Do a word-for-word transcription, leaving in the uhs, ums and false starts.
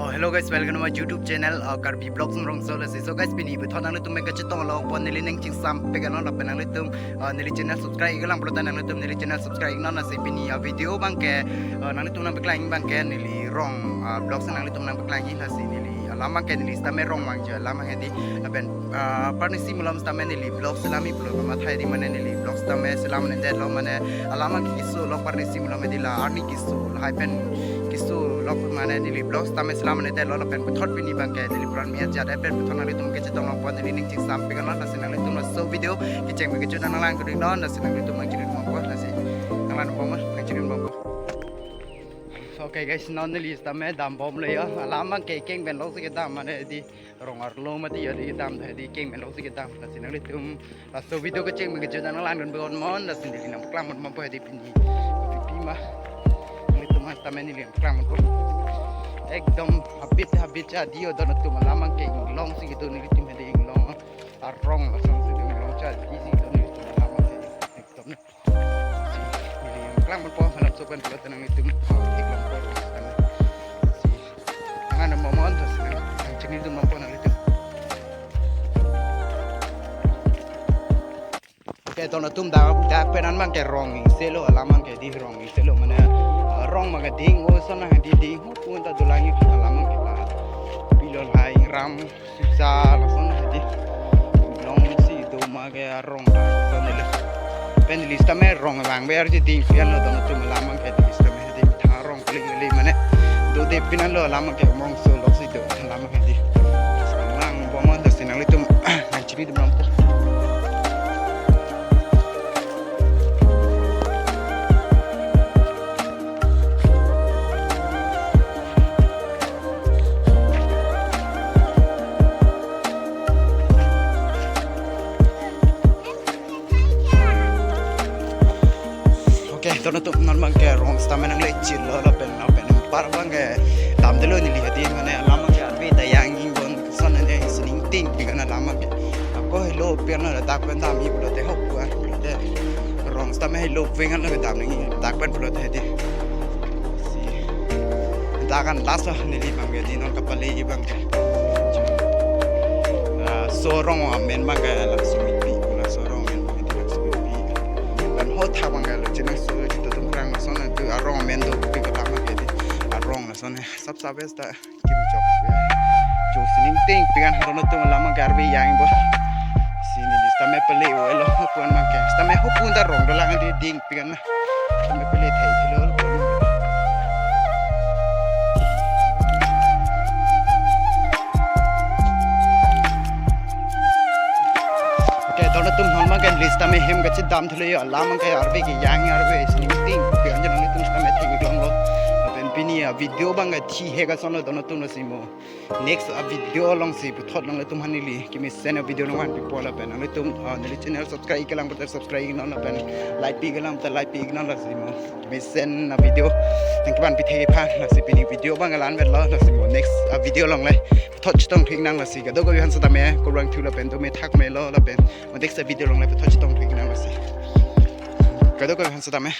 Oh, hello guys, welcome to my YouTube channel, uh, Karbi Vlogs Umrongso lasi. So guys, pini puthot nanglitum pen kachetong along pon neli ning chingsam pik anon lapen nanglitum, uh, neli channel subscribe iklang pulote nanglitum neli channel subscribe iknon lasi pini, uh, video abangke, uh, nanglitum nangpaklang abangke neli rong, uh, vlogs nanglitum nangpaklang lasi neli alam abangke neli sitame rong vangji alam abangke di lapen, uh, parnisi malom sitame neli vlog selami pulo mathai di mane neli vlog sitame selam nende lo mane alam abangke keso lo parnisi malom di la arni keso lahai pen keso lo mane neli vlog sitame selam nende lo lapen puthot pini abangke neli pran mi ajat pen puthot nanglitum kachetong along pon neli ning chingsam pik anon lasi nanglitum laso video kecheng pen kejut nanglang kuding non lasi nanglitum nangchirin mongpo lasi nanglang bompo nangchirin bompo. Okay guys, non neli sitame dam bomlo ya. Alam abangke keng pen longsi kedam mane di rong arlo mati ya di dam di keng pen longsi kedam lasi nanglitum laso video kecheng pen kejut nanglang dun begon mon lasi neli nangpaklang mon mampo di pini. Pipi ma. Nanglitum mas sitame neli nangpaklang mon po. Ekdom habit habit cha di o don atum alam abangke inglong si kedo nelitum di inglong. Arong lasonsi do inglong cha di si kedo nelitum alam abangke. Ekdom na. Si, neli nangpaklang mon po, malam sopan pulote nanglitum, oh, iklong po, si, angan mo mon, si, nangchini dun mon po nanglitum. Okay, don atum dak, dak pen an abangke rong ingselo, alam abangke di rong ingselo, mane, uh, rong abangke ding, o, sona di ding, hu, pun ta dolang alam abangke la. Pilon hai ram. Sisa lason hedi. Longsi do ma ke arong ta lason neli. Pen neli sitame rong vangver ji ding pian lo don atum alam abangke neli sitame hedi tha rong kling kling mane. Dode pinan lo alam abangke Umrongso loksi do alam abangke di. Nang bomon dosi nanglitum nangchini dum ram po. Okay, don atum non abangke rong sitame nangle chilo lapen lapen par abangke damdelo neli hedi mane alam abangke arve ta yang ingbon son ne sining ting pik an alam abangke. Ako helo pian na dak pen dam i pulote hok puan pulote. Rong sitame helo pik an lo dam nang i dak pen pulote hedi. Si. Dak an last lah neli abangke di non kapale abangke. Ah, so rong amen abangke la Sumitpi, la so rong amen abangke la Sumitpi. Lapen ho tha abangke la chinang so jito tum krang lason tu arong amen do pik alam abangke di. Arong lason sap sap esta. Kim chok ya. Jo sining ting pik an haron atum alam abangke arve yang bo. Si neli sitame pale o elo ho pun abangke. Sitame ho pun ta rong dolang di ding pik an na. Sitame pale thei thilo. Okay, don atum non abangke neli sitame hem kachedam thilo yo alam abangke arve ke yang arve sining ting pik an nanglitum sitame thek long lo. Lapen pini a video abangke thi he kason lo don atum lo si mo. Next a video alongsi puthot nanglitum aphan neli kemesen a video nangvan pipo lapen nanglitum, ah, neli channel subscribe iklang pulote subscribe iknon lapen like pi iklang pulote like pi iknon lasi mo. Kemesen a video nangkevan pi thek aphan lasi pini video abang alan vet lo lasi mo. Next a video along le puthot chetong thik nang lasi kadokave aphan sitame kurang thu lapen do me thak me lo lapen mo next a video along le puthot chetong thik nang lasi kadokave aphan sitame.